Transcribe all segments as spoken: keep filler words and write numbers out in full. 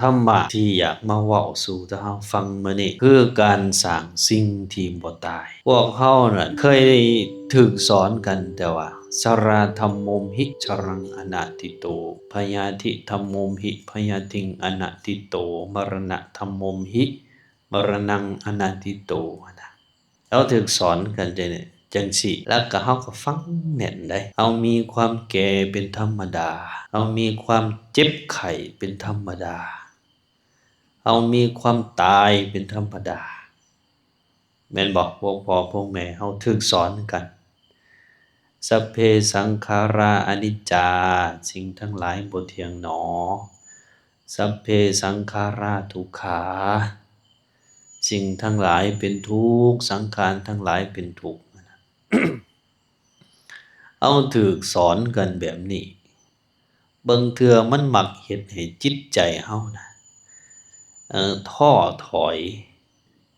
ธรรมะที่อยากมาเว้าสู่เฮาฟังมื้อนี้ คือการสร้างสิ่งที่บ่ตาย พวกเฮาน่ะเคยได้ถูกสอนกันแต่ว่า ชราธัมโมมหิ ชรังอนาทิโต พยาธิธัมโมมหิ พยาธิงอนาทิโต มรณะธัมโมมหิ มรณังอนาทิโต นะ เฮาถูกสอนกันจั่งซี้ แล้วก็เฮาก็ฟังแม่นได้ เฮามีความแก่เป็นธรรมดา เฮามีความเจ็บไข้เป็นธรรมดา เฮามีความตายเป็นธรรมดา แม่นบ่ พวกพ่อพวกแม่เฮาถูกสอนกัน สัพเพสังขาราอนิจจา สิ่งทั้งหลายบ่เที่ยงหนอ สัพเพสังขาราทุกขา สิ่งทั้งหลายเป็นทุกข์ สังขารทั้งหลายเป็นทุกข์ เฮาถูกสอนกันแบบนี้ บางเทื่อมันมักเฮ็ดให้จิตใจเฮานะ เอ่อ ท้อถอย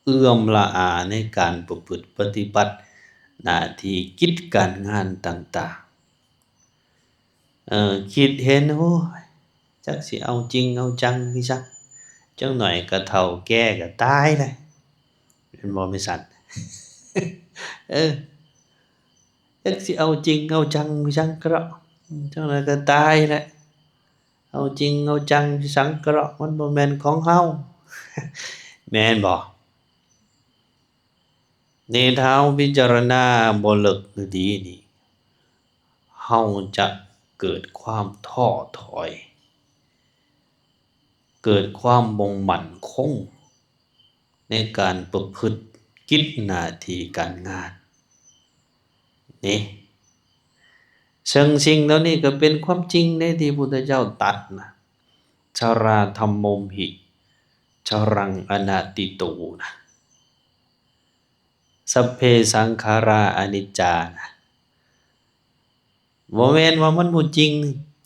เอื่อมละอาในการประพฤติปฏิบัติหน้าที่กิจการงานต่างๆ เอ่อ คิดเห็น โอ้ย จักสิเอาจริงเอาจังคือจัก จักหน่อยก็เฒ่าแก่ก็ตายแหละ แม่นบ่ แม่สัน เออ จักสิเอาจริงเอาจังคือจักกะเนาะ จักหน่อยก็ตายแหละ เอาจริงเอาจังคือจักกะเนาะ มันบ่แม่นของเฮา แม่นบ่ นี่ถ้าเฮาพิจารณาบ่เลิกดีนี่ เฮาจะเกิดความท้อถอย เกิดความบ่มั่นคง ในการประพฤติกิจหน้าที่การงาน นี่ ซึ่งสิ่งเหล่านี้ก็เป็นความจริงเด้ที่พุทธเจ้าตรัสนะ ชราธัมโมมหิ ชรังอนาทิโต นะ สัพเพสังขาราอนิจจา นะ บ่แม่นว่ามันบ่จริง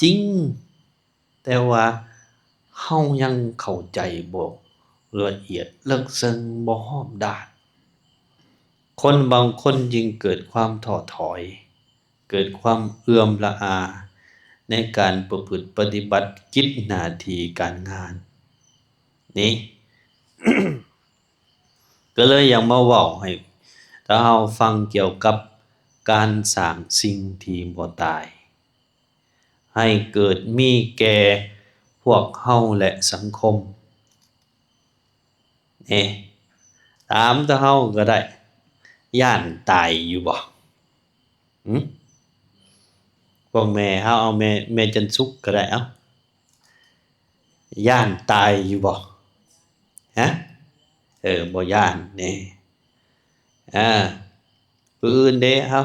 จริง แต่ว่าเฮายังเข้าใจบ่ละเอียดลึกซึ้ง บ่ฮอบด้าน คนบางคนยิ่งเกิดความท้อถอย เกิดความเอื่อมละอา ในการประพฤติปฏิบัติกิจหน้าที่การงาน นี่ ก็เลยอยากมาเว้าให้ ถ้าเฮาฟังเกี่ยวกับการสร้างสิ่งที่บ่ตาย ให้เกิดมีแก่พวกเฮาและสังคม เอ๊ะ ถามแต่เฮาก็ได้ ย้านตายอยู่บ่ หึ พวกแม่เฮา เอาแม่ แม่จันทร์สุขก็ได้ เอ้า ย้านตายอยู่บ่ ฮะ เออ บ่ย้านแหน่ อ่า ผู้อื่นเด้ เอ้า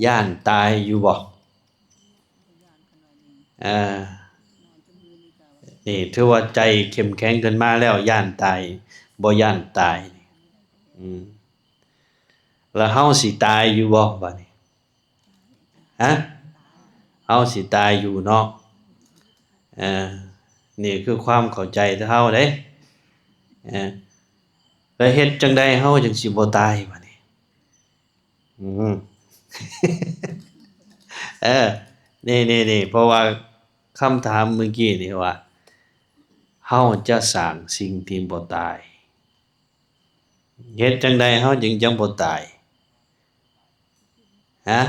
ย้านตายอยู่บ่ อ่า นี่ถือว่าใจเข้มแข็งขึ้นมาแล้ว ย้านตาย บ่ย้านตาย อืม แล้วเฮาสิตายอยู่บ่บัดนี้ ฮะ เฮาสิตายอยู่เนาะ เออ นี่คือความเข้าใจเฮาเด้ เออ แล้วเฮ็ดจั่งใดเฮาจั่งสิบ่ตายบัดนี้ อืม เออ นี่ นี่ นี่ เพราะว่าคำถามเมื่อกี้นี่ว่า เฮาจะสร้างสิ่งที่บ่ตาย เฮ็ดจั่งใดเฮาจึงจั่งบ่ตาย ฮะ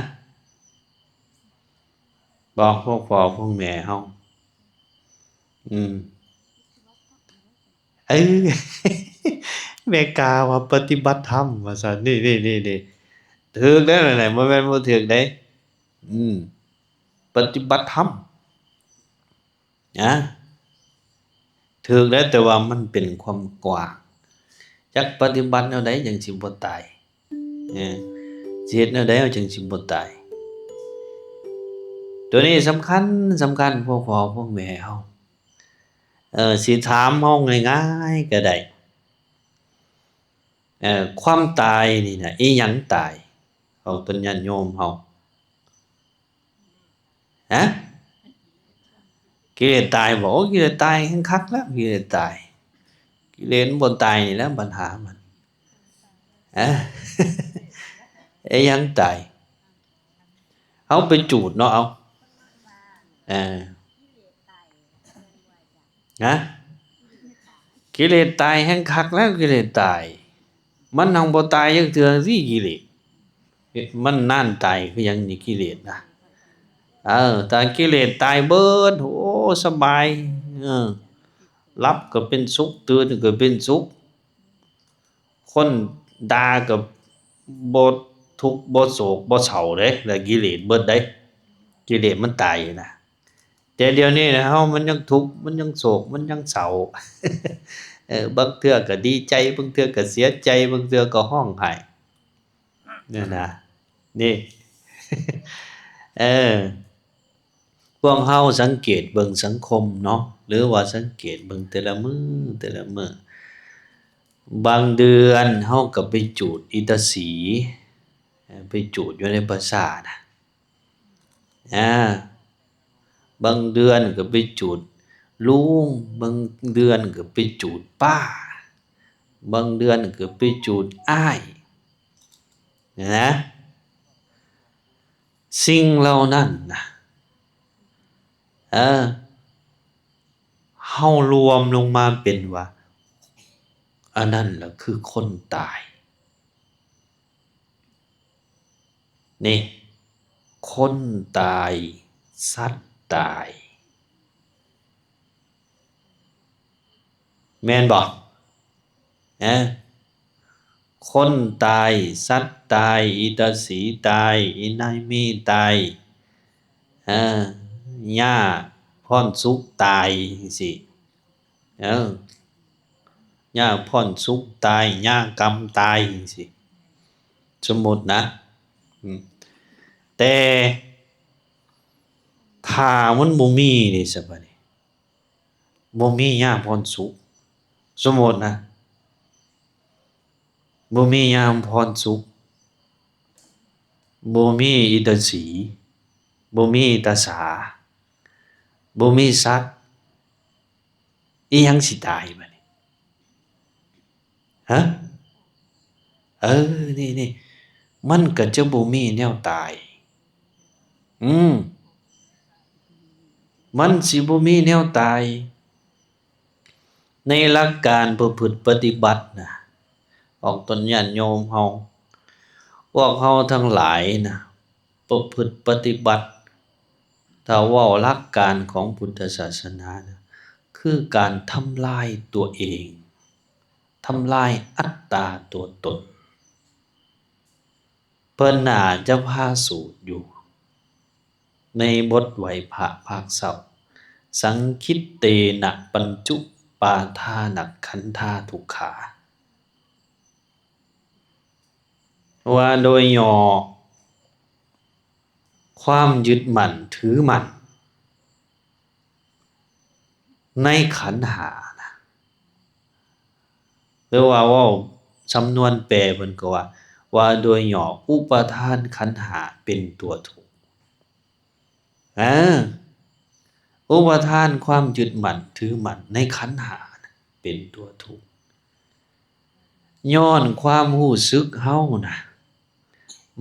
บอกพวกพ่อพวกแม่เฮา อืม เออ แม่กาว่าปฏิบัติธรรมว่าซั่น นี่ นี่ นี่ นี่ ถูกแล้วนั่นแหละ บ่แม่นบ่ถูกเด้ อืม ปฏิบัติธรรม นะ ถูกแล้ว แต่ว่ามันเป็นความกว้าง จักปฏิบัติแนวใดจั่งสิบ่ตาย เออ สิเฮ็ดแนวใดจั่งสิบ่ตาย ตัวนี้สำคัญ สำคัญ พวกพ่อพวกแม่เฮา เออ สิถามเฮาง่ายๆก็ได้ เออ ความตายนี่นะ อีหยังตาย เอาต้นญาติโยมเฮา ฮะ กิเลสตายบ่ โอ้ กิเลสตายแฮงคักแล้ว กิเลสตาย กิเลสมันบ่ตายนี่แหละปัญหามัน ฮะ เอ๊ะ ยังตาย เอาไปจูดเนาะ เอา เออ ฮะ กิเลสตายแฮงคักแล้ว กิเลสตาย มันหังบ่ตายจักเทื่อสิ กิเลส มันนานตายคือหยังนี่ กิเลสนะ เออ ถ้ากิเลสตายเบิด โอ้ สบาย เออ หลับก็เป็นสุข ตื่นก็เป็นสุข คนด่าก็บ่ทุกข์บ่โศกบ่เศร้าเด้ แล้วกิเลสเบิดเด้ กิเลสมันตายนะ แต่เดี๋ยวนี้นะ เฮามันยังทุกข์ มันยังโศก มันยังเศร้า เออ บางเทื่อก็ดีใจ บางเทื่อก็เสียใจ บางเทื่อก็ร้องไห้ เนี่ยนะ นี่ เออ พวกเฮาสังเกตเบิ่งสังคมเนาะ หรือว่าสังเกตเบิ่งแต่ละมื้อ แต่ละมื้อ บางเดือนเฮาก็ไปจูดอีตาสี เอ่อ ไปจูดอยู่ในป่าช้านะ อ่า บางเดือนก็ไปจูดลุง บางเดือนก็ไปจูดป้า บางเดือนก็ไปจูดอ้าย นะ สิ่งเหล่านั้นนะ เออ เฮารวมลงมาเป็นว่า อันนั้นแหละคือคนตาย นี่ คนตาย สัตว์ตาย แม่นบ่ นะ คนตาย สัตว์ตาย อีตาสีตาย อีนายมีตาย เออ ย่าพรสุขตายจังซี้ เออ ย่าพรสุขตาย ย่ากำตายจังซี้ สมมุตินะ อืม แต่ถ้ามันบ่มีนี่ซะบัดนี้ บ่มีย่าพรสุข สมมุตินะ บ่มีย่าพรสุข บ่มีอีตาสี บ่มีอีตาสา บ่มีสัตว์ อีหยังสิตายบัดนี้ ฮะ เออ นี่ นี่ มันก็จะบ่มีแนวตาย อืม มันสิบ่มีแนวตาย ในหลักการประพฤติปฏิบัตินะ ออกตนญาติโยมเฮา พวกเฮาทั้งหลายนะ ประพฤติปฏิบัติ ถ้าเว้าหลักการของพุทธศาสนานะ คือการทำลายตัวเอง ทำลายอัตตาตัวตน เพิ่นน่าจะพาสูตรอยู่ ในบทไหว้พระภาคเช้า สังคิตเตนะปัญจุปาทานักขันธาทุกขา ว่าโดยย่อ ความยึดมั่นถือมั่น ในขันธ์ห้านะ หรือว่าเว้าสำนวนแปลเพิ่นก็ว่า ว่าโดยย่ออุปาทานขันธ์ห้าเป็นตัวทุกข์ เออ อุปาทานความยึดมั่นถือมั่นในขันธ์ห้านะ เป็นตัวทุกข์ ย้อนความรู้สึกเฮานะ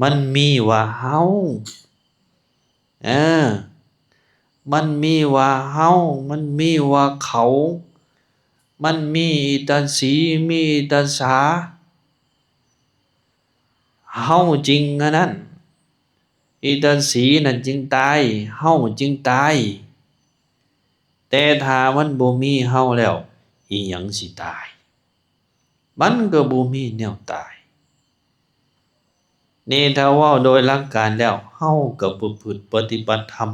มันมีว่าเฮา เออ มันมีว่าเฮา มันมีว่าเขา มันมีอีตาสี มีอีตาสา เฮาจริงอันนั้น อีตาสีนั่นจึงตาย เฮาจึงตาย แต่ถ้ามันบ่มีเฮาแล้ว อีหยังสิตาย มันก็บ่มีแนวตาย นี่ถ้าเว้าโดยหลักการแล้ว เฮาก็ประพฤติปฏิบัติธรรม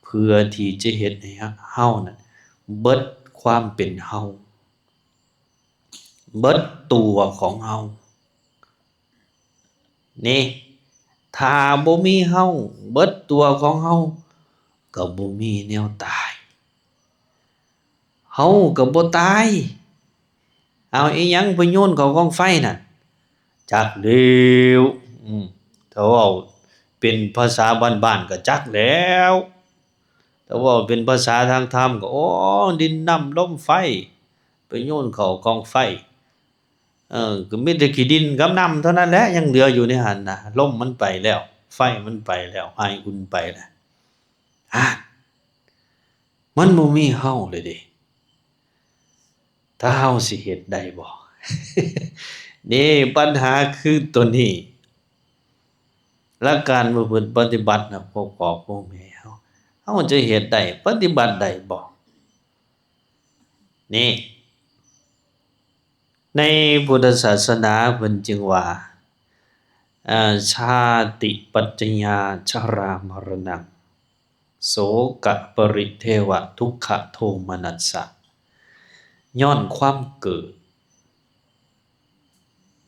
เพื่อที่จะเฮ็ดให้เฮานั้น เบิดความเป็นเฮา เบิดตัวของเฮา นี่ ถ้าบ่มีเฮา เบิดตัวของเฮา ก็บ่มีแนวตาย เฮาก็บ่ตาย เอาอีหยังไปโยนเข้ากองไฟนั่น จักแล้ว อืม ถ้าเว้าเป็นภาษาบ้านๆ ก็จักแล้ว ถ้าเว้าเป็นภาษาทางธรรมก็ โอ้ ดินน้ำลมไฟ ไปโยนเข้ากองไฟ เออ ก็มีแต่ขี้ดินกับน้ำเท่านั้นแหละ ยังเหลืออยู่ในหั้นนะ ลมมันไปแล้ว ไฟมันไปแล้ว ไออุ่นไปแล้ว อ่ะ มันบ่มีเฮาเลยเด้ ถ้าเฮาสิเฮ็ดได้บ่ นี่ปัญหาคือตัวนี้ และการประพฤติปฏิบัตินะ พวกพ่อพวกแม่เฮา เฮาจะเฮ็ดได้ ปฏิบัติได้บ่ นี่ ในพุทธศาสนาเพิ่นจึงว่า อ่า ชาติปัจจยา ชรามรณัง โสกะปริเทวะ ทุกขะโทมนัสสะ ย้อนความเกิด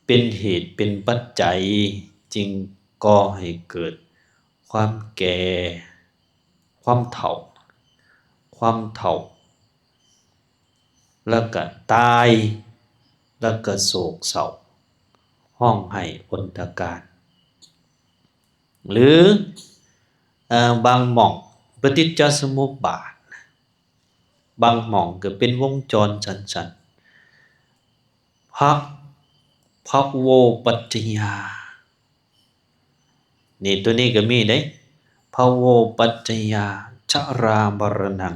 เป็นเหตุเป็นปัจจัย จึงก่อให้เกิดความแก่ ความเฒ่า ความเฒ่า แล้วก็ตาย แล้วก็โศกเศร้า ฮ้องไห้อนทกาน หรือ เอ่อ บางหม่องปฏิจจสมุปบาท บางหม่องก็เป็นวงจรสั้นๆ ภะ- ภะโวปัจจยา นี่ตัวนี้ก็มีเด้ ภะโวปัจจยา ชรามรณัง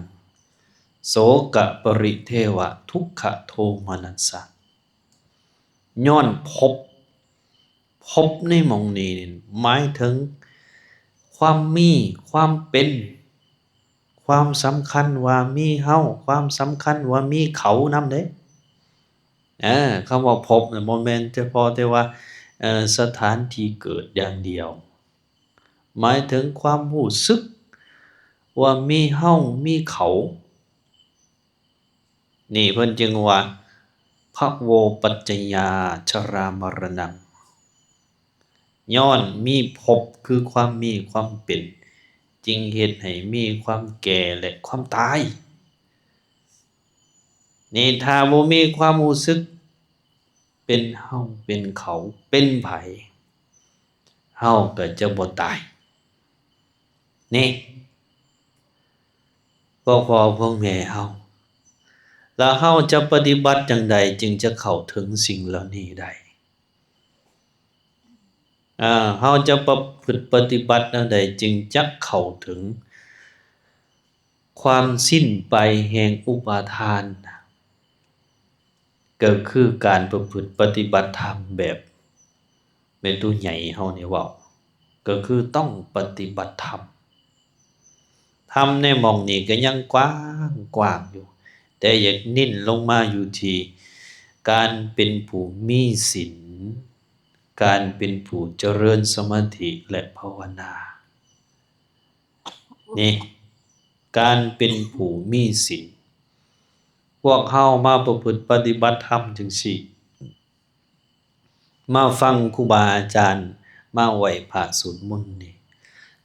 โสกะปริเทวะ ทุกขะโทมนัสสะ ย้อนภพ ภพในหม่องนี้นี่หมายถึงความมี ความเป็น ความสำคัญว่ามีเฮา ความสำคัญว่ามีเขานำเด้ เออ คำว่าภพน่ะบ่แม่นเฉพาะแต่ว่า เอ่อ สถานที่เกิดอย่างเดียว หมายถึงความรู้สึกว่ามีเฮา มีเขา นี่เพิ่นจึงว่า ภะโวปัจจยา ชรามรณัง ย้อนมีภพคือความมีความเป็น จึงเฮ็ดให้มีความแก่และความตาย นี่ถ้าบ่มีความรู้สึกเป็นเฮา เป็นเขา เป็นไผ เฮาก็จะบ่ตาย นี่ พวกพ่อพวกแม่เฮา แล้วเฮาจะปฏิบัติจั่งใดจึงจะเข้าถึงสิ่งเหล่านี้ได้ อ่า เฮาจะประพฤติปฏิบัติแนวใดจึงจะเข้าถึงความสิ้นไปแห่งอุปาทาน ก็คือการประพฤติปฏิบัติธรรมแบบแม่ตู้ใหญ่เฮานี่เว้า ก็คือต้องปฏิบัติธรรม ธรรมในหม่องนี้ก็ยังกว้างกว้างอยู่ แต่อยากเน้นลงมาอยู่ที่การเป็นผู้มีศีล การเป็นผู้เจริญสมาธิและภาวนา นี่ การเป็นผู้มีศีล พวกเฮามาประพฤติปฏิบัติธรรมจั่งซี้ มาฟังครูบาอาจารย์ มาไหว้พระสวดมนต์นี่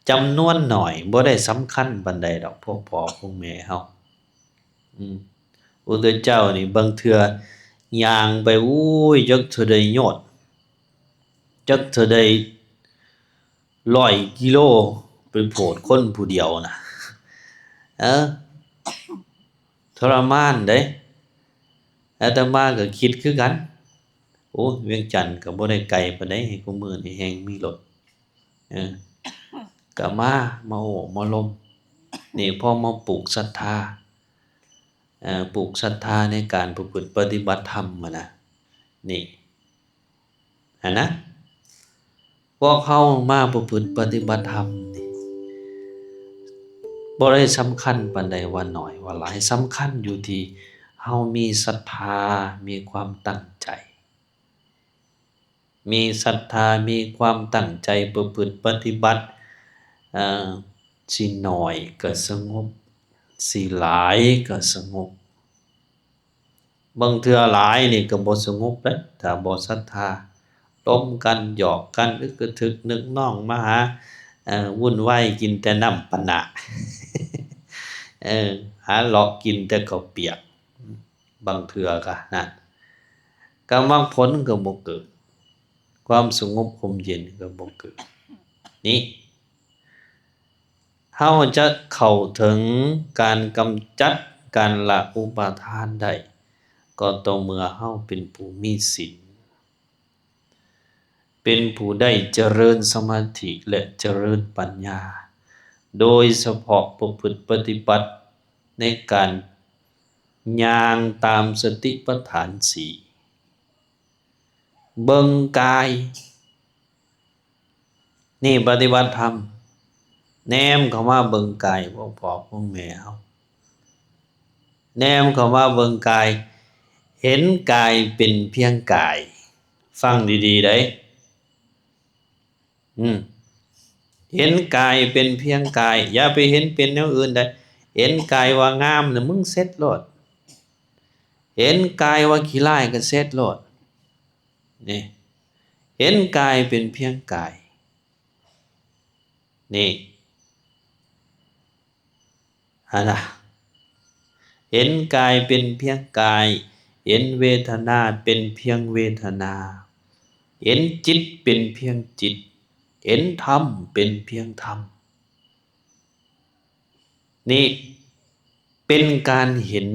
จำนวนน้อย บ่ได้สำคัญปานใดดอก พวกพ่อพวกแม่เฮา อืม พุทธเจ้านี่บางเทื่อย่างไป อุ้ย จักเท่าใดโยชน์ จักเท่าใดร้อยกิโล ไปโผดคนผู้เดียวนะ เออ ทรมานเด้ อาตมาก็คิดคือกัน โอ้ เวียงจันทน์ก็บ่ได้ไกลปานใด คุมื้อนี้แฮ่งมีรถ เออ ก็มา มาโอ้ มาลม นี่พอมาปลูกศรัทธา เอ่อ ปลูกศรัทธาในการประพฤติปฏิบัติธรรมหั้นนะ นี่ หั้นนะ พวกเฮามาประพฤติปฏิบัติธรรมนี่ บ่ได้สำคัญปานใดว่าน้อยว่าหลาย สำคัญอยู่ที่เฮามีศรัทธา มีความตั้งใจ มีศรัทธา มีความตั้งใจประพฤติปฏิบัติ เอ่อ สิน้อยก็สงบ สิหลายก็สงบ บางเทื่อหลายนี่ก็บ่สงบเด้ ถ้าบ่ศรัทธา ลมกัน หยอกกัน อึกกระทึกนึกน้องมาหา เอ่อ วุ่นวายกินแต่น้ำปะนะ เออ หาเลาะกินแต่ข้าวเปียก บางเทื่อก็นั่น ก็มรรคผลก็บ่เกิด ความสงบร่มเย็นก็บ่เกิด นี่ เฮาจะเข้าถึงการกำจัด การละอุปาทานได้ ก็ต่อเมื่อเฮาเป็นผู้มีศีล เป็นผู้ได้เจริญสมาธิและเจริญปัญญา โดยเฉพาะประพฤติปฏิบัติในการ ย่างตามสติปัฏฐานสี่ เบิ่งกาย นี่ปฏิบัติธรรม แนมเข้ามาเบิ่งกาย พวกพ่อพวกแม่เฮา แนมเข้ามาเบิ่งกาย เห็นกายเป็นเพียงกาย ฟังดีๆ เด้ อืม เห็นกายเป็นเพียงกาย อย่าไปเห็นเป็นแนวอื่นได้ เห็นกายว่างามน่ะ มึงเสร็จโลด เห็นกายว่าขี้ร้ายก็เสร็จโลด นี่ เห็นกายเป็นเพียงกาย นี่ อันนะ เห็นกายเป็นเพียงกาย เห็นเวทนาเป็นเพียงเวทนา เห็นจิตเป็นเพียงจิต เห็นธรรมเป็นเพียงธรรม นี่เป็นการเห็น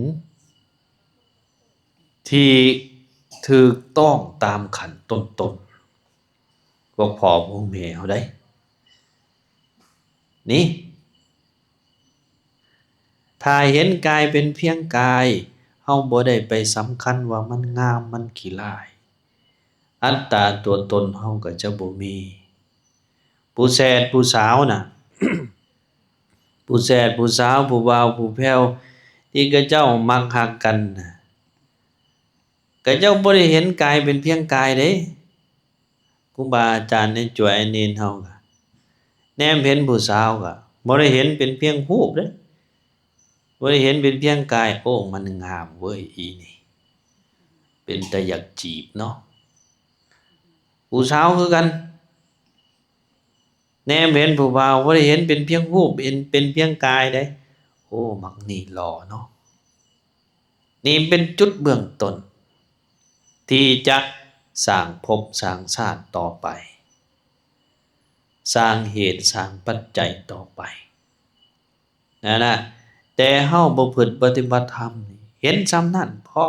ที่ถูกต้องตามขั้นต้นๆ พวกพ่อพวกแม่เฮาได้ นี่ ถ้าเห็นกายเป็นเพียงกาย เฮาบ่ได้ไปสำคัญว่ามันงามมันขี้ร้าย อัตตาตัวตนเฮาก็จะบ่มี ผู้แสดผู้สาวน่ะ ผู้แสดผู้สาว ผู้บ่าวผู้แผ่ว ที่เขาเจ้ามักฮักกันน่ะ เขาเจ้าบ่ได้เห็นกายเป็นเพียงกายเด้ ครูบาอาจารย์ในจวยเณรเฮาก็แนมเห็นผู้สาวก็บ่ได้เห็นเป็นเพียงรูปเด้ บ่ได้เห็นเป็นเพียงกาย โอ้ มันงามเว้ย อีนี่ เป็นตาอยากจีบเนาะ ผู้สาวคือกัน แนมเห็นผู้บ่าว บ่ได้เห็นเป็นเพียงรูป เห็นเป็นเพียงกายเด้ โอ้ มักนี่หล่อเนาะ นี่เป็นจุดเบื้องต้น ที่จะสร้างภพสร้างชาติต่อไป สร้างเหตุสร้างปัจจัยต่อไป นั่นนะ แต่เฮาประพฤติปฏิบัติธรรมนี่ เห็นส่ำนั้นพอ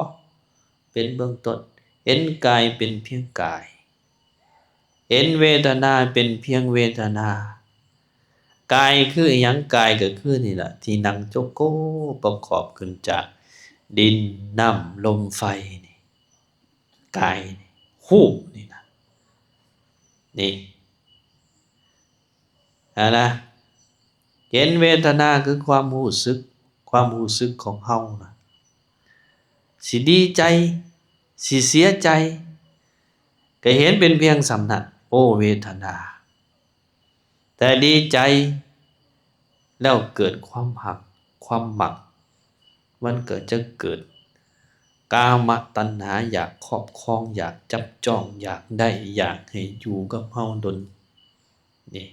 เป็นเบื้องต้น เห็นกายเป็นเพียงกาย เห็นเวทนาเป็นเพียงเวทนา กายคืออิหยัง กายก็คือนี่แหละ ที่นั่งจงกรมประกอบขึ้นจากดิน น้ำ ลม ไฟนี่ กายนี่ รูปนี่นะ นี่ อะนะ เห็นเวทนาคือความรู้สึก ความรู้สึกของเฮานะ สิดีใจ สิเสียใจ ก็เห็นเป็นเพียงส่ำนั้น โอ้ เวทนา แต่ดีใจ แล้วเกิดความฮัก ความมัก มันก็จะเกิดกามตัณหา อยากครอบครอง อยากจับจ้อง อยากได้ อยากให้อยู่กับเฮาดน นี่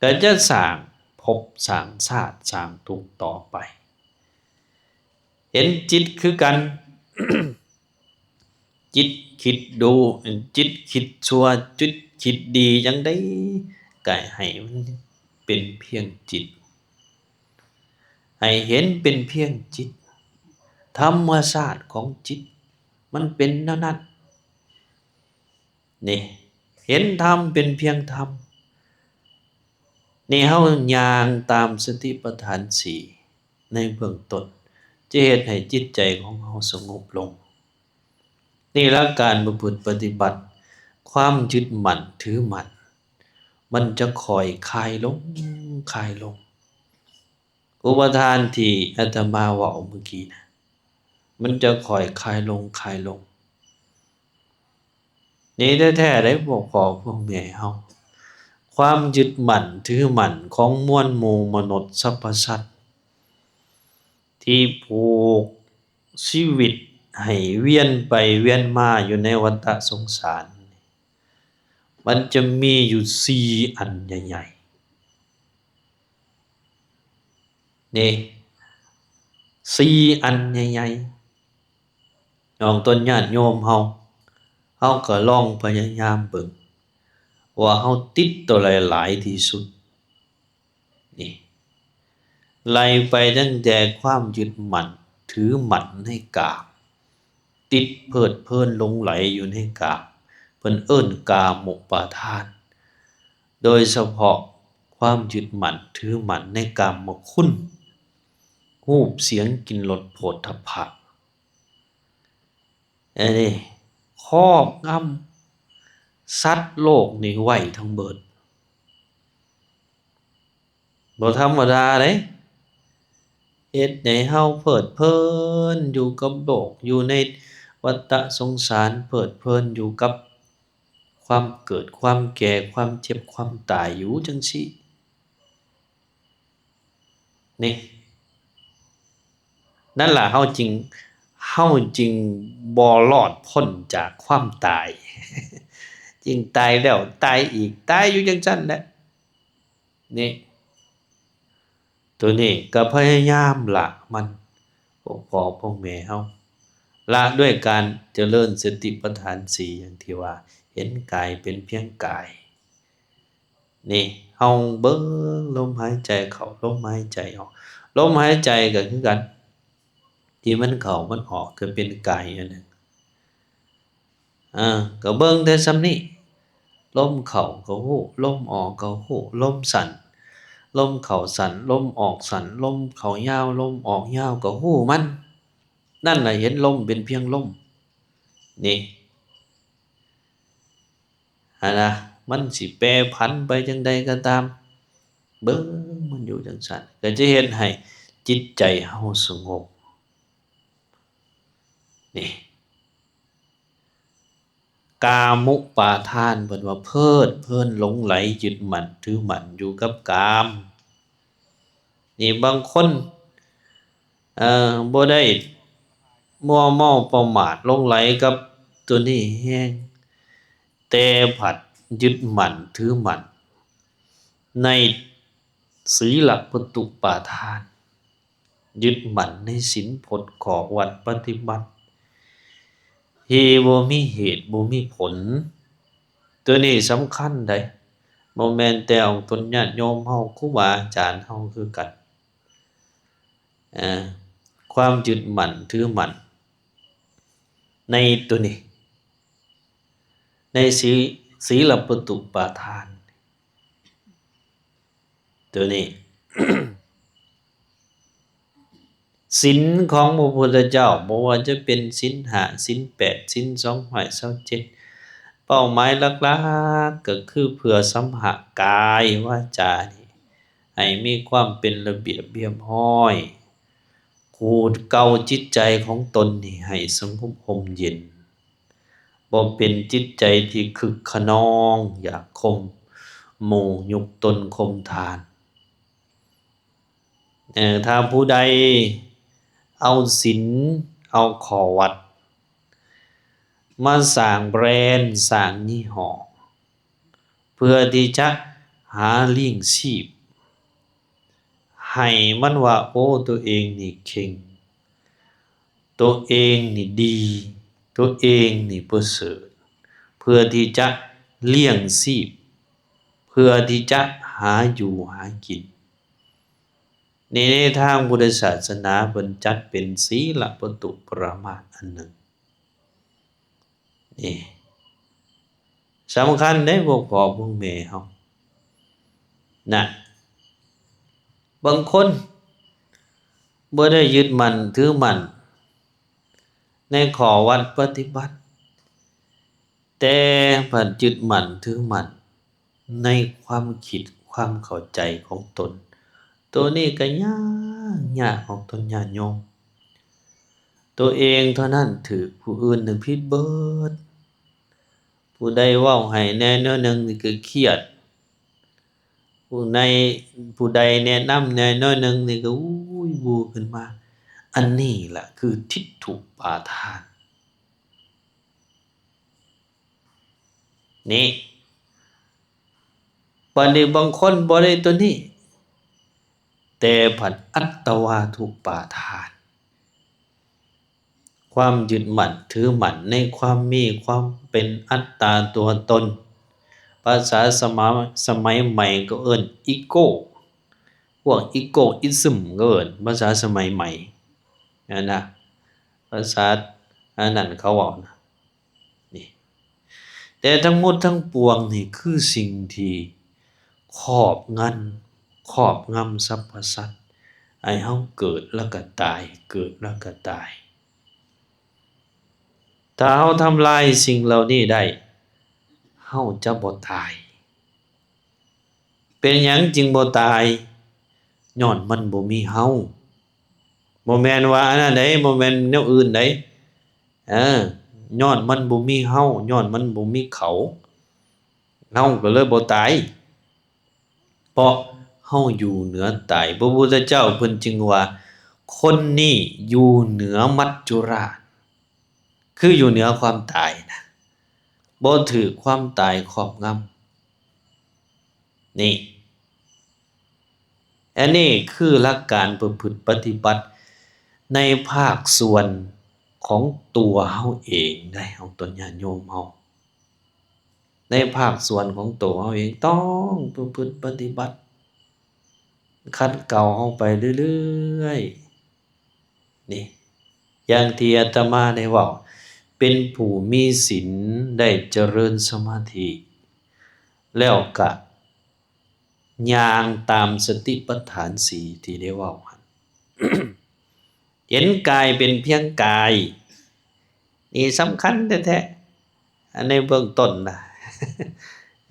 ก็จะสร้างภพสร้างชาติสร้างทุกข์ต่อไป เห็นจิตคือกัน จิตคิดดู จิตคิดชั่ว จิตคิดดีจั่งใด ก็ให้มันเป็นเพียงจิต ให้เห็นเป็นเพียงจิต ธรรมชาติของจิต มันเป็นแนวนั้น นี่ เห็นธรรมเป็นเพียงธรรม นี่เฮาย่างตามสติปัฏฐานสี่ในเบื้องต้น จะเฮ็ดให้จิตใจของเฮาสงบลง นี่ละการประพฤติปฏิบัติ ความยึดมั่นถือมั่น มันจะค่อยคลายลง คลายลง อุปาทานที่อาตมาเว้าเมื่อกี้นะ มันจะค่อยคลายลง คลายลง นี่แท้ๆ ได้พวกพ่อพวกแม่เฮา ความยึดมั่นถือมั่นของมวลหมู่มนุษย์สรรพสัตว์ ที่ผูกชีวิตให้เวียนไปเวียนมาอยู่ในวัฏสงสาร มันจะมีอยู่สี่อันใหญ่ๆ นี่ สี่อันใหญ่ๆ น้องต้นญาติโยมเฮา เฮาก็ลองพยายามเบิ่ง ว่าเฮาติดตัวใดหลายที่สุด นี่ ไล่ไปตั้งแต่ความยึดมั่นถือมั่นในกาม ติดเพลิดเพลินหลงใหลอยู่ในกาม เพิ่นเอิ้นกามุปาทาน โดยเฉพาะความยึดมั่นถือมั่นในกามคุณ ห รูป เสียง กลิ่น รส โผฏฐัพพะ อันนี้ครอบงำสัตว์โลกนี่ไว้ทั้งเบิด บ่ธรรมดาเด้ เฮ็ดให้เฮาเพลิดเพลินอยู่กับโลก อยู่ในวัฏสงสาร เพลิดเพลินอยู่กับความเกิด ความแก่ ความเจ็บ ความตายอยู่จั่งซี้ นี่ นั่นล่ะ เฮาจึง เฮาจึงบ่รอดพ้นจากความตาย จึงตายแล้วตายอีก ตายอยู่จั่งซั้นแหละ นี่ ตัวนี้ก็พยายามละมัน พวกพ่อพวกแม่เฮา ละด้วยการเจริญสติปัฏฐานสี่ อย่างที่ว่า เห็นกายเป็นเพียงกาย นี่ เฮาเบิ่งลมหายใจเข้า ลมหายใจออก ลมหายใจก็คือกัน ที่มันเข้ามันออกก็เป็นกายอันหนึ่ง อ่า ก็เบิ่งแต่ส่ำนี้ ลมเข้าก็ฮู้ ลมออกก็ฮู้ ลมสั้น ลมเข้าสั้น ลมออกสั้น ลมเข้ายาว ลมออกยาว ก็ฮู้มัน นั่นน่ะเห็นลมเป็นเพียงลม นี่ หั้นนะ มันสิแปรผันไปจั่งใดก็ตาม เบิ่งมันอยู่จั่งซั้น ก็จะเฮ็ดให้จิตใจเฮาสงบ นี่ กามุปาทาน เพิ่นว่าเพลิดเพลินหลงใหลยึดมั่นถือมั่นอยู่กับกาม นี่บางคน เอ่อ บ่ได้มัวเมาประมาทหลงใหลกับตัวนี้แฮง แต่ผัดยึดมั่นถือมั่นในศีลปตุปาทาน ยึดมั่นในศีลพจน์ข้อวัดปฏิบัติ ที่บ่มีเหตุบ่มีผล ตัวนี้สำคัญเด้ บ่แม่นแต่ของตนญาติโยมเฮา ครูบาอาจารย์เฮาคือกัน อ่า ความยึดมั่นถือมั่นในตัวนี้ ในศี- ศีลปตุปาทาน ตัวนี้ ศีลของพระพุทธเจ้า บ่ว่าจะเป็นศีลห้า ศีลแปด ศีลสองร้อยซาวเจ็ด เป้าหมายหลักๆ ก็คือเพื่อสำหะกายวาจานี่ ให้มีความเป็นระเบียบเรียบร้อย ขูดเกลาจิตใจของตนนี่ให้สงบห่มเย็น บ่เป็นจิตใจที่คึกคะนอง อยากข่มหมู่ ยกตนข่มท่าน เอ่อ ถ้าผู้ใดเอาศีล เอาข้อวัด มาสร้างแบรนด์ สร้างยี่ห้อ เพื่อที่จะหาเลี้ยงชีพ ให้มันว่า โอ้ ตัวเองนี่เก่ง ตัวเองนี่ดี ตัวเองนี่ประเสริฐ เพื่อที่จะเลี้ยงชีพ เพื่อที่จะหาอยู่หากิน นี่ในทางพุทธศาสนาเพิ่นจัดเป็นศีลปตุปรามาสอันหนึ่ง นี่ สำคัญเด้ พวกพ่อพวกแม่เฮา นะ บางคนบ่ได้ยึดมั่นถือมั่นในข้อวัดปฏิบัติ แต่ผัดยึดมั่นถือมั่นในความคิดความเข้าใจของตน ตัวนี้ก็ยาก ยากของตนญาติโยม ตัวเองเท่านั้นถืก ผู้อื่นน่ะผิดเบิด ผู้ใดเว้าให้แหน่แนวหนึ่งนี่ก็เครียด ผู้ใด- ผู้ใดแนะนำแหน่แนวหนึ่งนี่ก็ อุ้ย บูขึ้นมา อันนี้ล่ะคือทิฏฐุปาทาน นี่ บัดนี้บางคนบ่ได้ตัวนี้ แต่ผัดอัตวาทุปาทาน ความยึดมั่นถือมั่นในความมีความเป็นอัตตาตัวตน ภาษาสมัย- สมัยใหม่ก็เอิ้นอีโก้ พวกอีโก้อิซึมก็เอิ้น ภาษาสมัยใหม่ นั่นนะ ภาษาอันนั้นเขาเว้านะ นี่ แต่ทั้งหมดทั้งปวงนี่คือสิ่งที่ครอบงำ- ครอบงำสรรพสัตว์ ให้เฮาเกิดแล้วก็ตาย เกิดแล้วก็ตาย ถ้าเฮาทำลายสิ่งเหล่านี้ได้ เฮาจะบ่ตาย เป็นหยังจึงบ่ตาย ย้อนมันบ่มีเฮา บ่แม่นว่าอันนั้นใด บ่แม่นแนวอื่นใด เออ ย้อนมันบ่มีเฮา ย้อนมันบ่มีเขา เฮาก็เลยบ่ตาย เพราะเฮาอยู่เหนือตาย พระพุทธเจ้าเพิ่นจึงว่า คนนี้อยู่เหนือมัจจุราช คืออยู่เหนือความตายนะ บ่ถืกความตายครอบงำ นี่ อันนี้คือหลักการประพฤติปฏิบัติในภาคส่วนของตัวเฮาเองได้ ของตนญาติโยมเฮา ในภาคส่วนของตัวเฮาเองต้องประพฤติปฏิบัติ ขัดเกลาเฮาไปเรื่อยๆ นี่ อย่างที่อาตมาได้เว้า เป็นผู้มีศีล ได้เจริญสมาธิ แล้วก็ย่างตามสติปัฏฐานสี่ที่ได้เว้าหั่น เห็นกายเป็นเพียงกาย นี่สำคัญแท้ๆ อันในเบื้องต้นนะ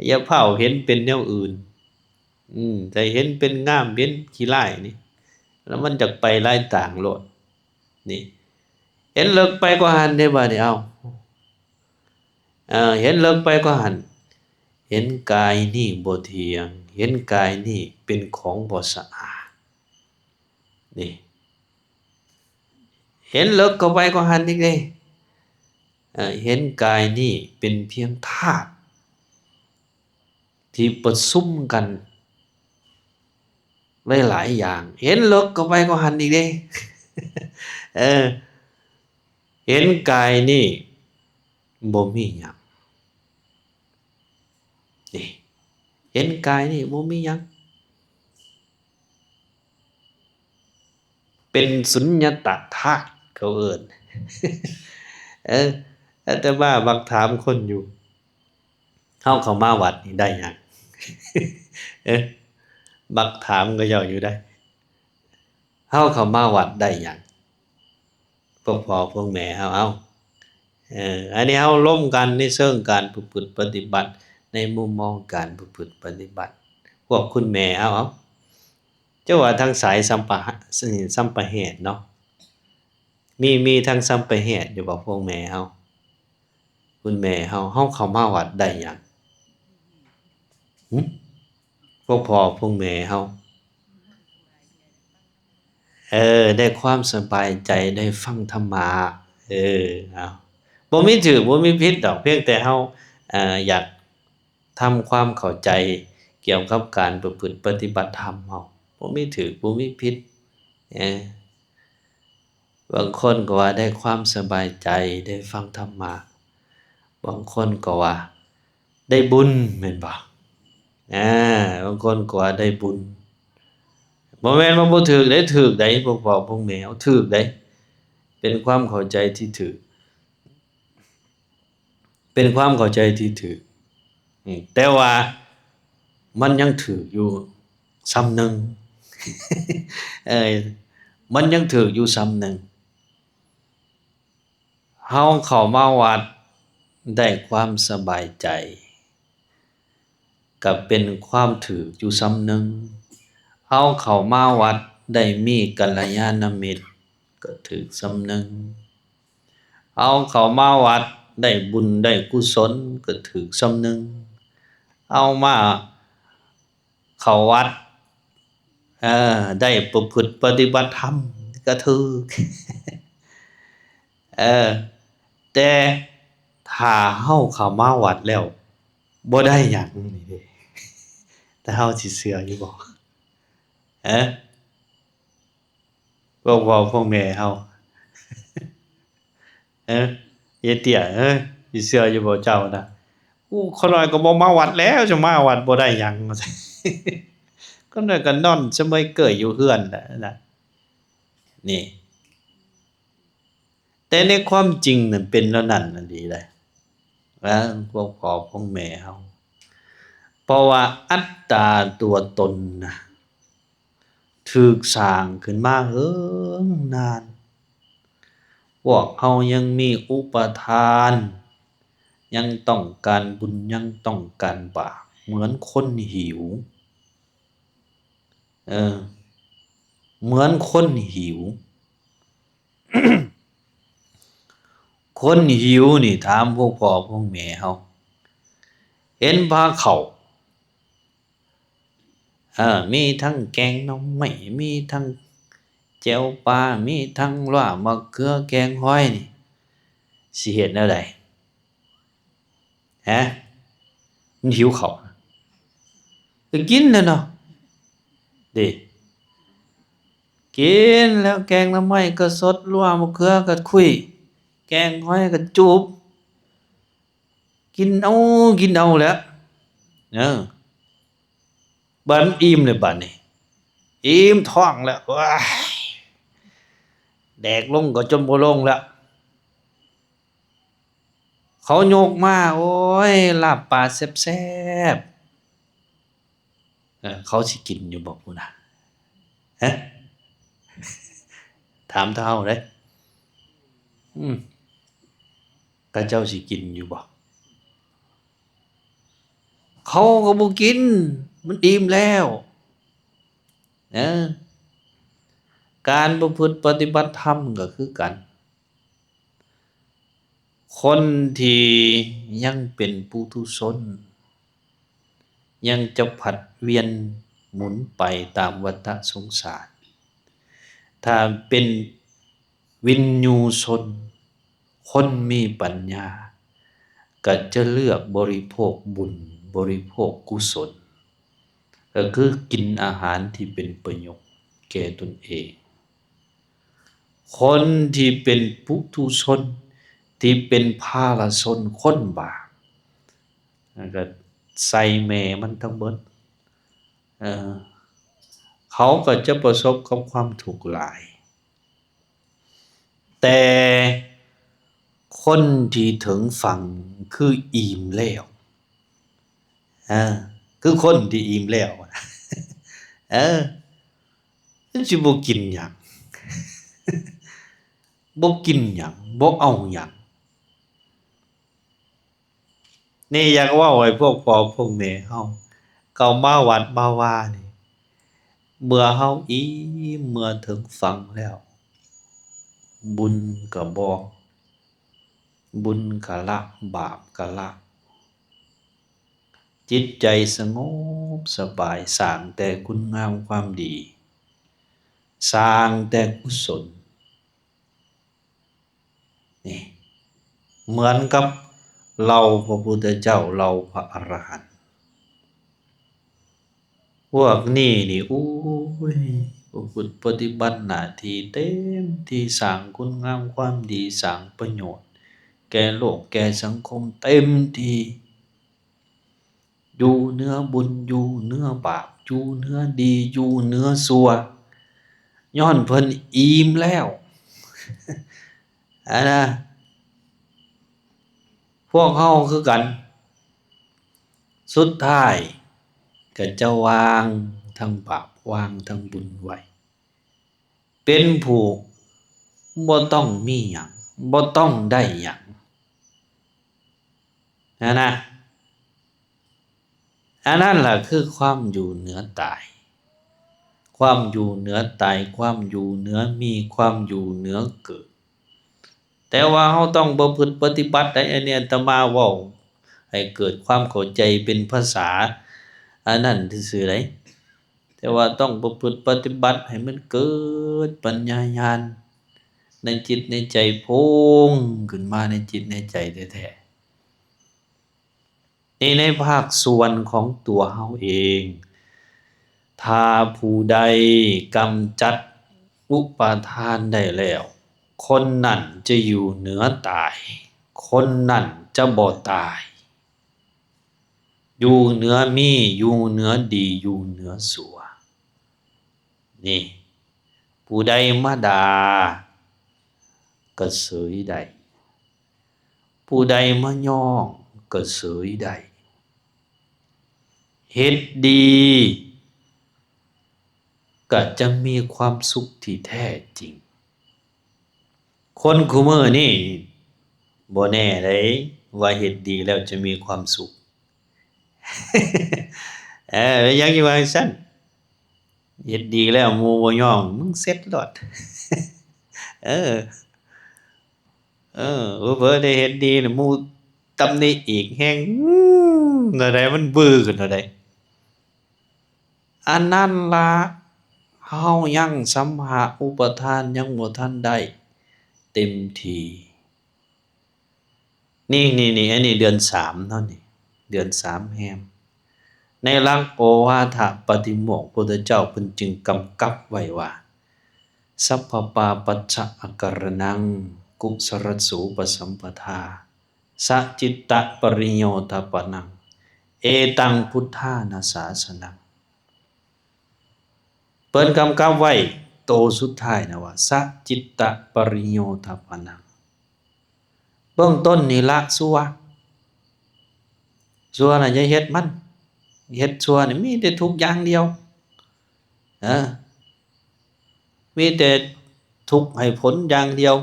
อย่าเฝ้าเห็นเป็นแนวอื่น อืม แต่เห็นเป็นง่าม เห็นขี้ร้ายนี่ แล้วมันจักไปหลายตางโลด นี่ เห็นเลิกไปกว่าหั้นเด้ บาดนี้ เอ้า เอ่อ เห็นเลิกไปกว่าหั้น เห็นกายนี่บ่เที่ยง เห็นกายนี่เป็นของบ่สะอาด นี่ เห็นเลิกเข้าไปกว่าหั้นอีกเด้ เอ่อ เห็นกายนี่เป็นเพียงธาตุที่ประชุมกันหลายๆ อย่าง เห็นเลิกเข้าไปกว่าหั้นอีกเด้ เออ เห็นกายนี่บ่มีหยัง นี่ เห็นกายนี่บ่มีหยัง เป็นสุญญตาธาตุเขาเอิ้น เออ อาตมามักถามคนอยู่ เฮาเข้ามาวัดนี่ได้หยัง เออ มักถามเขาเจ้าอยู่ได้ เฮาเข้ามาวัดได้หยัง พวกพ่อพวกแม่เฮา เอ้า เออ อันนี้เฮาร่วมกันในเชิงการประพฤติปฏิบัติ ในมุมมองการประพฤติปฏิบัติ พวกคุณแม่เฮา เอ้า เจ้าว่าทางสายสัมปะหะ สัมปะเหตุเนาะ มี มีทางสัมปะเหตุอยู่บ่พวกแม่เฮา คุณแม่เฮา เฮาเข้ามาวัดได้หยัง หึ พวกพ่อพวกแม่เฮา เออ ได้ความสบายใจ ได้ฟังธรรมะ เออ เอา บ่มีถูก บ่มีผิดดอก เพียงแต่เฮา เอ่อ อยากทำความเข้าใจเกี่ยวกับการประพฤติปฏิบัติธรรมเฮา บ่มีถูก บ่มีผิด เออ บางคนก็ว่าได้ความสบายใจ ได้ฟังธรรมะ บางคนก็ว่าได้บุญ แม่นบ่ อ่า บางคนก็ว่าได้บุญ บ่แม่นว่าบ่ถูกเด้ ถูกเด้ พวกพ่อพวกแม่ ถูกเด้ เป็นความเข้าใจที่ถูก เป็นความเข้าใจที่ถูก อืม แต่ว่ามันยังถูกอยู่ส่ำหนึ่ง เออ มันยังถูกอยู่ส่ำหนึ่ง เฮาเข้ามาวัดได้ความสบายใจ ก็เป็นความถูกอยู่ส่ำหนึ่ง เฮาเข้ามาวัดได้มีกัลยาณมิตร ก็ถูกส่ำหนึ่ง เฮาเข้ามาวัดได้บุญได้กุศล ก็ถูกส่ำหนึ่ง เฮามาเข้าวัด เออ ได้ประพฤติปฏิบัติธรรม ก็ถูก เออ แต่ถ้าเฮาเข้ามาวัดแล้ว บ่ได้หยังนี่เด้ แต่เฮาสิเชื่ออยู่บ่ เออ พวกพ่อพวกแม่เฮา เออ ยายเตี้ย เออ สิเชื่ออยู่บ่เจ้านะ อู้ ข้าน้อยก็บ่มาวัดแล้ว จะมาวัดบ่ได้หยัง ข้าน้อยก็นอนเสมอเกยอยู่เฮือนน่ะนะ นี่ แต่ในความจริงน่ะเป็นแล้วนั่นน่ะดีเลย นะ พวกพ่อพวกแม่เฮา เพราะว่าอัตตาตัวตนนะ ถูกสร้างขึ้นมาเหิงนาน พวกเฮายังมีอุปาทาน ยังต้องการบุญ ยังต้องการบาป เหมือนคนหิว เออ เหมือนคนหิว คนหิวนี่ถามพวกพ่อพวกแม่เฮา เห็นพาข้าว เออ มีทั้งแกงหน่อไม้ มีทั้งแจ่วปลา มีทั้งลาบมะเขือแกงหอยนี่ สิเฮ็ดแนวใด ฮะ มันหิวข้าว ก็กินแหละเนาะ เด้ กินแล้ว แกงหน่อไม้ก็สด ลาบมะเขือก็คุ้ย แกงหอยก็จูบ กินเอา กินเอาแหละ เออ บัดอิ่มเลยบัดนี้ อิ่มท้องแล้ว ว้าย แดกลงก็จนบ่ลงแล้ว เขายกมา โอ้ย ลาบปลาแซ่บๆ เออ เขาสิกินอยู่บ่พุ้นน่ะ ฮะ ถามเฮาเด้ อืม เขาเจ้าสิกินอยู่บ่ เขาก็บ่กิน มันอิ่มแล้ว เออ การประพฤติปฏิบัติธรรมก็คือกัน คนที่ยังเป็นปุถุชน ยังจะผัดเวียนหมุนไปตามวัฏสงสาร ถ้าเป็นวิญญูชน คนมีปัญญา ก็จะเลือกบริโภคบุญ บริโภคกุศล ก็คือกินอาหารที่เป็นประโยชน์แก่ตนเอง คนที่เป็นปุถุชน ที่เป็นพาลชน คนบาป แล้วก็ใส่แม่มันทั้งเบิด เออ เขาก็จะประสบกับความทุกข์หลาย แต่คนที่ถึงฝั่งคืออิ่มแล้ว เออ คือคนที่อิ่มแล้ว เออ มันสิบ่กินหยัง บ่กินหยัง บ่เอาหยัง นี่อยากเว้าให้พวกพ่อพวกแม่เฮา เข้ามาวัดมาวานี่ เมื่อเฮาอิ่ม เมื่อถึงฝั่งแล้ว บุญก็บ่ บุญก็ละ บาปก็ละ จิตใจสงบสบาย สร้างแต่คุณงามความดี สร้างแต่กุศล นี่ เหมือนกับเหล่าพระพุทธเจ้า เหล่าพระอรหันต์ พวกนี้นี่ โอ้ย ประพฤติปฏิบัติหน้าที่เต็มที่ สร้างคุณงามความดี สร้างประโยชน์แก่โลกแก่สังคมเต็มที่ อยู่เหนือบุญ อยู่เหนือบาป อยู่เหนือดี อยู่เหนือชั่ว ย้อนเพิ่นอิ่มแล้ว อันนะ พวกเฮาคือกัน สุดท้ายก็จะวางทั้งบาป วางทั้งบุญไว้ เป็นผู้บ่ต้องมีหยัง บ่ต้องได้หยัง นะนะ อันนั้นล่ะคือความอยู่เหนือตาย ความอยู่เหนือตาย ความอยู่เหนือมี ความอยู่เหนือเกิด แต่ว่าเฮาต้องประพฤติปฏิบัติได้ อันนี้อาตมาเว้าให้เกิดความเข้าใจเป็นภาษาอันนั้นซื่อๆ ได๋ แต่ว่าต้องประพฤติปฏิบัติให้มันเกิดปัญญาญาณในจิตในใจ โพงขึ้นมาในจิตในใจแท้ๆ นี่ในภาคส่วนของตัวเฮาเอง ถ้าผู้ใดกำจัดอุปาทานได้แล้ว คนนั้นจะอยู่เหนือตาย คนนั้นจะบ่ตาย อยู่เหนือมี อยู่เหนือดี อยู่เหนือชั่ว นี่ ผู้ใดมาด่าก็เสยได้ ผู้ใดมาย้องก็เสยได้ เฮ็ดดี ก็จะมีความสุขที่แท้จริง คนคุมื้อนี่บ่แน่เด้ว่าเฮ็ดดีแล้วจะมีความสุข เออ ยังอยู่ว่าซั่น เฮ็ดดีแล้วหมู่บ่ยอม มึงเสร็จโลด เออ เออ เผลอๆ ได้เฮ็ดดีน่ะ หมู่ตำหนิอีกแฮง อืม แนวใดมันวือขึ้นแนวใด อันนั้นละ เฮายังสัมหะอุปาทานยังบ่ทันได้เต็มที่ นี่ นี่ นี่ อันนี้เดือนสามเนาะนี่ เดือนสามแฮม ในหลักโอวาทปาติโมกข์ พุทธเจ้าเพิ่นจึงกำกับไว้ว่า สัพพปาปัสสะอการณัง กุสลสูปสัมปทา สะจิตตะปริโยธาปนัง เอตังพุทธานาสาสนัง เปิ้นกำกับไว้โตสุดท้ายนะว่า สะจิตตะปริโยธาปนัง เบื้องต้นนี่ละชั่ว ชั่วน่ะอย่าเฮ็ดมัน เฮ็ดชั่วนี่มีแต่ทุกข์อย่างเดียว เออ มีแต่ทุกข์ให้ผลอย่างเดียว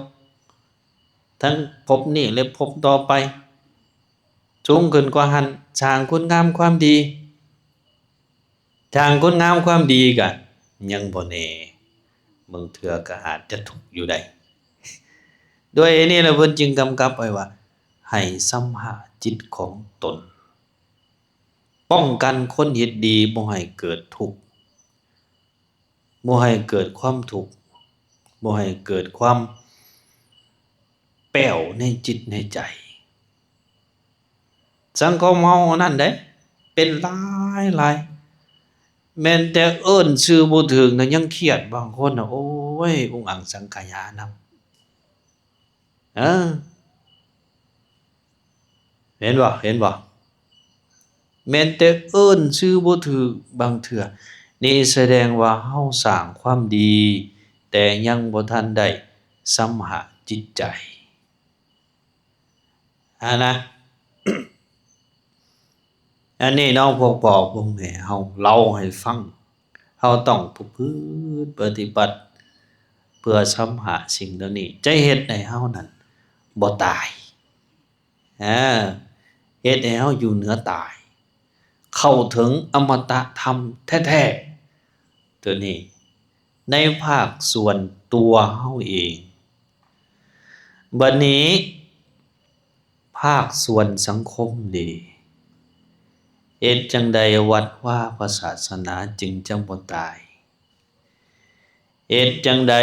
ทั้งภพนี้และภพต่อไป สูงขึ้นกว่าหั้น สร้างคุณงามความดี สร้างคุณงามความดีก็ยังบ่แน่ บางเทื่อก็อาจจะทุกข์อยู่ได้ ด้วยอันนี้แหละเพิ่นจึงกำกับไว้ว่า ให้สัมหะจิตของตน ป้องกันคนเฮ็ดดีบ่ให้เกิดทุกข์ บ่ให้เกิดความทุกข์ บ่ให้เกิดความแป้วในจิตในใจ สังคมเฮานั่นเด้ เป็นหลายหลาย แม่นแต่เอิ้นชื่อบ่ถูกนะยังเครียด บางคนนะ โอ้ย อุงอังสังขยานำ เออ เห็นบ่ เห็นบ่ แม่นแต่เอิ้นชื่อบ่ถูก บางเทื่อ นี่แสดงว่าเฮาสร้างความดี แต่ยังบ่ทันได้สัมหะจิตใจ หั้นนะ อันนี้เนาะ พวกพ่อพวกแม่เฮาเล่าให้ฟัง เฮาต้องประพฤติปฏิบัติ เพื่อสัมหะสิ่งเหล่านี้ จะเฮ็ดให้เฮานั้นบ่ตาย อ่า เฮ็ดให้เฮาอยู่เหนือตาย เข้าถึงอมตะธรรมแท้ๆ ตัวนี้ ในภาคส่วนตัวเฮาเอง บัดนี้ ภาคส่วนสังคมเด้ เฮ็ดจั่งใดวัดวาพระศาสนาจึงจะบ่ตาย เฮ็ดจั่งใด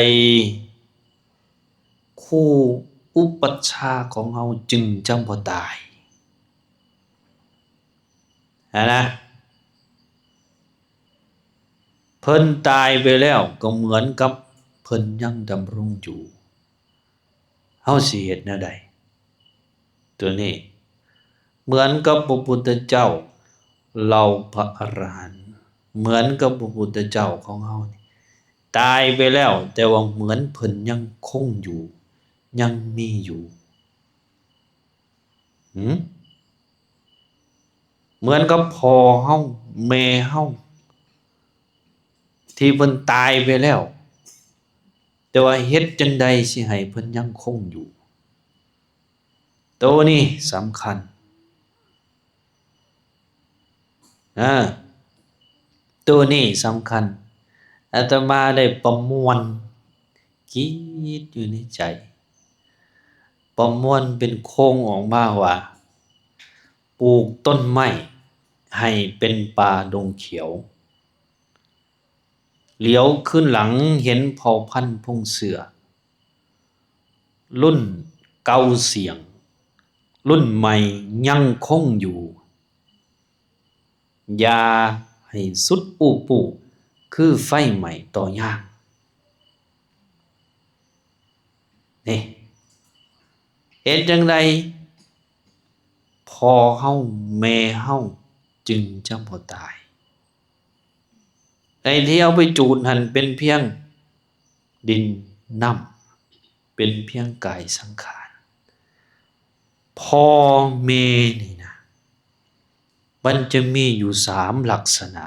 ครูอุปัชฌาย์ของเฮาจึงจะบ่ตาย หั้นนะ เพิ่นตายไปแล้วก็เหมือนกับเพิ่นยังดำรงอยู่ เฮาสิเฮ็ดแนวใด ตัวนี้ เหมือนกับพระพุทธเจ้า เหล่าพระอรหันต์ เหมือนกับพระพุทธเจ้าของเฮานี่ ตายไปแล้ว แต่ว่าเหมือนเพิ่นยังคงอยู่ ยังมีอยู่ หืม เหมือนกับพ่อเฮา แม่เฮา ที่เพิ่นตายไปแล้ว แต่ว่าเฮ็ดจั่งใดสิให้เพิ่นยังคงอยู่ ตัวนี้สำคัญ อ่า ตัวนี้สำคัญ อาตมาได้ประมวลคิดอยู่ในใจ ประมวลเป็นโครงออกมาว่า ปลูกต้นไม้ให้เป็นป่าดงเขียว เหลียวคืนหลังเห็นเผ่าพันธุ์พงเสือ รุ่นเก่าเสี้ยง รุ่นใหม่ยังคงอยู่ อย่าให้สุดอู้ปู้ คือไฟไหม้ต่อยาง นี่ เฮ็ดจั่งใด พ่อเฮาแม่เฮาจึงจะบ่ตาย ไอ้ที่เอาไปจูดหั่นเป็นเพียงดินน้ำ เป็นเพียงกายสังขาร พ่อแม่นี่นะ มันจะมีอยู่สามลักษณะ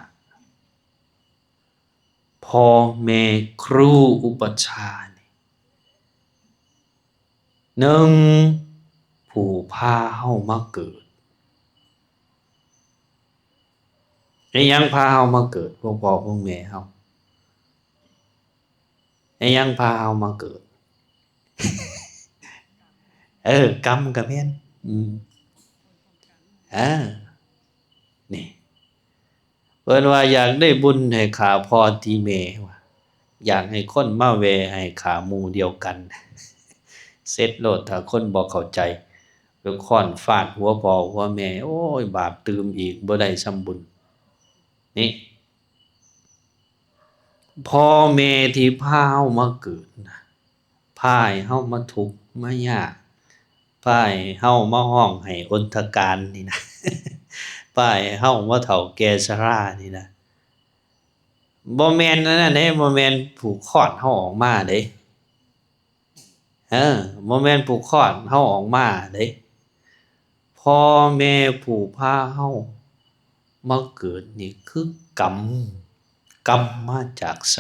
พ พ่อแม่ครูอุปัชฌาย์นี่ หนึ่ง ผู้พาเฮามาเกิด อิหยังพาเฮามาเกิด พวกพ่อพวกแม่เฮา อิหยังพาเฮามาเกิด เออ กรรมก็แม่น อืม อ่า นี่ เพิ่นว่าอยากได้บุญให้ข้าพ่อตีแม่ว่า อยากให้คนมาแว่ให้ข้าหมู่เดียวกัน เสร็จโลด ถ้าคนบ่เข้าใจ ไปค้อนฟาดหัวพ่อหัวแม่ โอ้ย บาปตื่มอีก บ่ได้ส่ำบุญ นี่ พ่อแม่ที่พาเฮามาเกิดนะ พาให้เฮามาทุกข์มายาก พาให้เฮามาฮ้องไห้อนทกานนี่นะ พาให้เฮามาเฒ่าแก่ชรานี่นะ บ่แม่นอันนั้นเด้ บ่แม่นผู้คลอดเฮาออกมาเด้ เออ บ่แม่นผู้คลอดเฮาออกมาเด้ พ่อแม่ผู้พาเฮามาเกิดนี่คือกรรม กรรมมาจากไส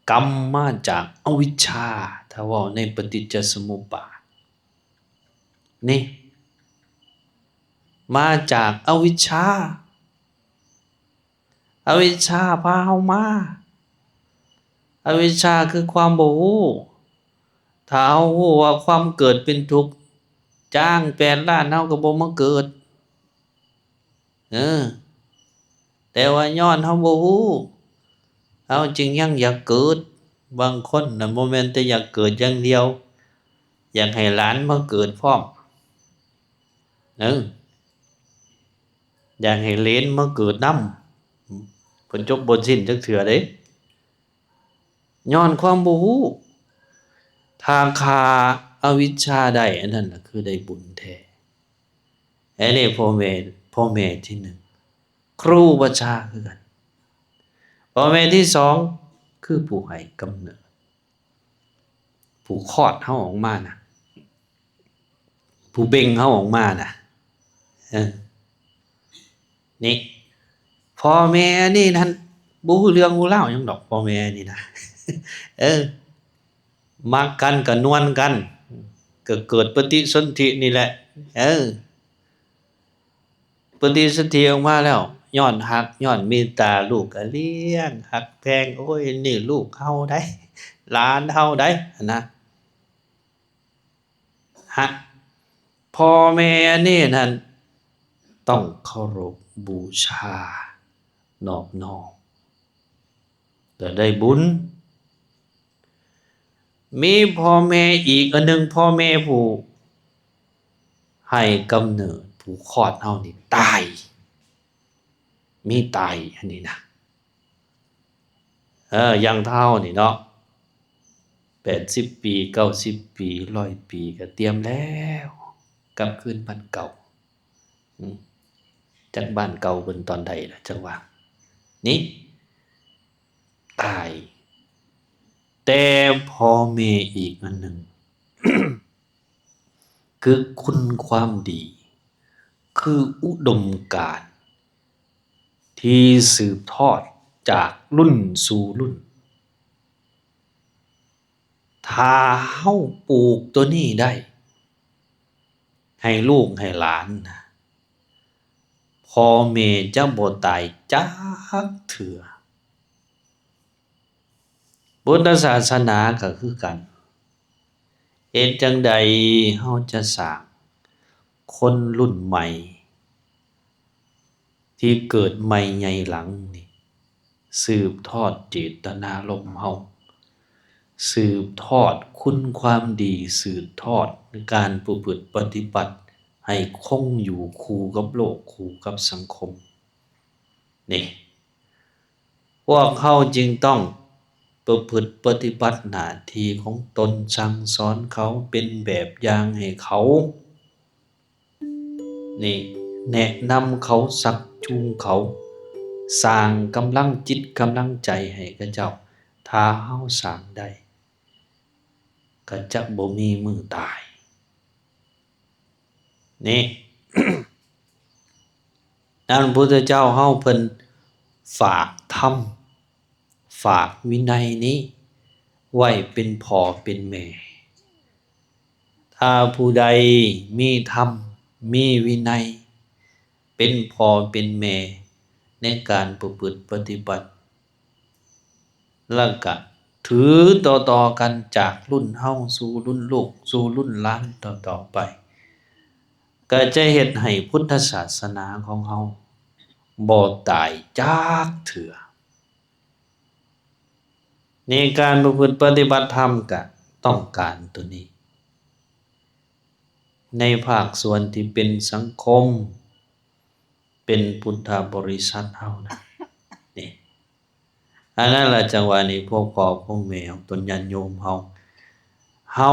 กรรมมาจากอวิชชา ถ้าเว้าในปฏิจจสมุปบาท นี่ มาจากอวิชชา อวิชชาพาเฮามา อวิชชาคือความบ่ฮู้ ถ้าเฮาฮู้ว่าความเกิดเป็นทุกข์ จ้างแปดล้านเฮาก็บ่มาเกิด เออ แต่ว่าย้อนเฮาบ่ฮู้ เฮาจึงยังอยากเกิด บางคนน่ะบ่แม่นแต่อยากเกิดอย่างเดียว อยากให้หลานมาเกิดพร้อม เออ อยากให้เหลนมาเกิดนำ เพิ่นจบบ่สิ้นจักเทื่อเด้ ย้อนความบ่ฮู้ ถ้าฆ่าอวิชชาได้ อันนั้นน่ะคือได้บุญแท้ อันนี้พ่อแม่ พ่อแม่ที่หนึ่ง ครูอุปัชฌาย์คือกัน พ่อแม่ที่สอง คือผู้ให้กำเนิด ผู้คลอดเฮาออกมานะ ผู้เบ่งเฮาออกมานะ เออ นี่ พ่อแม่นี่นั่น บ่ฮู้เรื่องฮู้ราวหยังดอก พ่อแม่นี่นะ เออ มักกันก็นวลกัน ก็เกิดปฏิสนธินี่แหละ เออ ปฏิสนธิออกมาแล้ว ย้อนฮัก ย้อนเมตตา ลูกก็เลี้ยง ฮักแพง โอ้ย นี่ลูกเฮาได้ หลานเฮาได้ หั้นนะ ฮะ พ่อแม่นี่นั่น ต้องเคารพบูชา นอบน้อม จะได้บุญ มีพ่อแม่อีกอันหนึ่ง พ่อแม่ผู้ให้กำเนิด ผู้คลอดเฮานี่ตาย มีตายอันนี้นะ เออ อย่างเฒ่านี่เนาะ แปดสิบปี เก้าสิบปี ร้อยปี ก็เตรียมแล้ว กลับคืนบ้านเก่า อืม จักบ้านเก่าเพิ่นตอนใดล่ะ จังว่า นี่ ตาย แต่พ่อแม่อีกอันหนึ่ง คือคุณความดี คืออุดมการณ์ ที่สืบทอดจากรุ่นสู่รุ่น ถ้าเฮาปลูกตัวนี้ได้ ให้ลูกให้หลานนะ พ่อแม่จะบ่ตายจักเทื่อ พุทธศาสนาก็คือกัน เฮ็ดจั่งใดเฮาจะสร้างคนรุ่นใหม่ ที่เกิดใหม่ใหญ่หลังนี่ สืบทอดเจตนารมณ์เฮา สืบทอดคุณความดี สืบทอดการประพฤติปฏิบัติ ให้คงอยู่คู่กับโลก คู่กับสังคม นี่ พวกเขาจึงต้องประพฤติปฏิบัติหน้าที่ของตน สั่งสอนเขา เป็นแบบอย่างให้เขา นี่ แนะนำเขา ชักจูงเขา สร้างกำลังจิตกำลังใจให้เขาเจ้า ถ้าเฮาสร้างได้ ก็จะบ่มีมื้อตาย นี่ นั่นพุทธเจ้าเฮาเพิ่นฝากธรรม ฝากวินัยนี้ไว้เป็นพ่อเป็นแม่ ถ้าผู้ใดมีธรรม มีวินัย เป็นพ่อเป็นแม่ในการประพฤติปฏิบัติ แล้วก็ถือต่อๆกันจากรุ่นเฮาสู่รุ่นลูกสู่รุ่นหลานต่อๆไป ก็จะเฮ็ดให้พุทธศาสนาของเฮาบ่ตายจักเทื่อ ในการประพฤติปฏิบัติธรรมก็ต้องการตัวนี้ ในภาคส่วนที่เป็นสังคม เป็นพุทธบริษัทเฮานะ นี่ อันนั้นล่ะจั่งว่านี่ พวกพ่อพวกแม่ของตนญาติโยมเฮา เฮา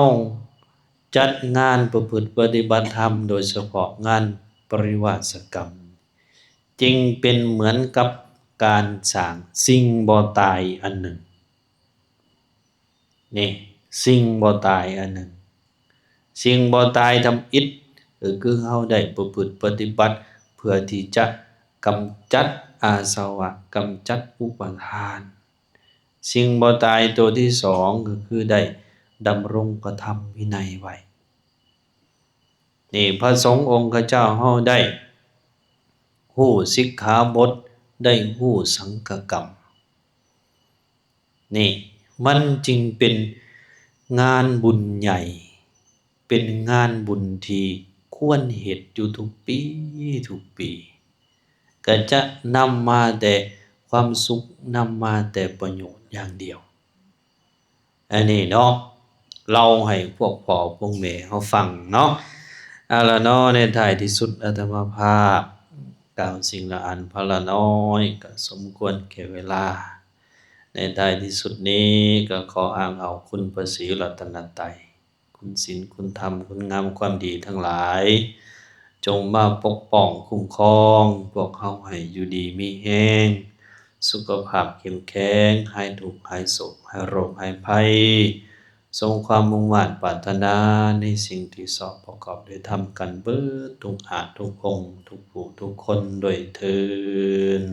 จัดงานประพฤติปฏิบัติธรรม โดยเฉพาะงานปริวาสกรรม จึงเป็นเหมือนกับการสร้างสิ่งบ่ตายอันหนึ่ง นี่ สิ่งบ่ตายอันหนึ่ง สิ่งบ่ตายทำอิฐ ก็คือเฮาได้ประพฤติปฏิบัติ เพื่อที่จะกำจัดอาสวะ กำจัดอุปาทาน สิ่งบ่ตายตัวที่สองก็คือได้ดำรงพระธรรมวินัยไว้ นี่ พระสงฆ์องค์ข้าเจ้าเฮาได้ฮู้สิกขาบท ได้ฮู้สังฆกรรม นี่ มันจึงเป็นงานบุญใหญ่ เป็นงานบุญที่ควรเฮ็ดอยู่ทุกปี ทุกปี ก็จะนำมาแต่ความสุข นำมาแต่ประโยชน์อย่างเดียว อันนี้เนาะ เล่าให้พวกพ่อพวกแม่เฮาฟังเนาะ เอาละเนาะ ในท้ายที่สุดอาตมาภาพกล่าวสิ่งละอันพละน้อย ก็สมควรแก่เวลา ในท้ายที่สุดนี้ก็ขออ้างเอาคุณพระศรีรัตนตรัย คุณศีล คุณธรรม คุณงามความดีทั้งหลาย จงมาปกป้องคุ้มครองพวกเฮาให้อยู่ดีมีแฮง สุขภาพเข้มแข็ง หายทุกข์หายโศก หายโรคหายภัย สมความมุ่งมาดปรารถนาในสิ่งที่สอบประกอบด้วยธรรมกันเบิดทุกอาดทุกองค์ ทุกผู้ทุกคนด้วยเทอญ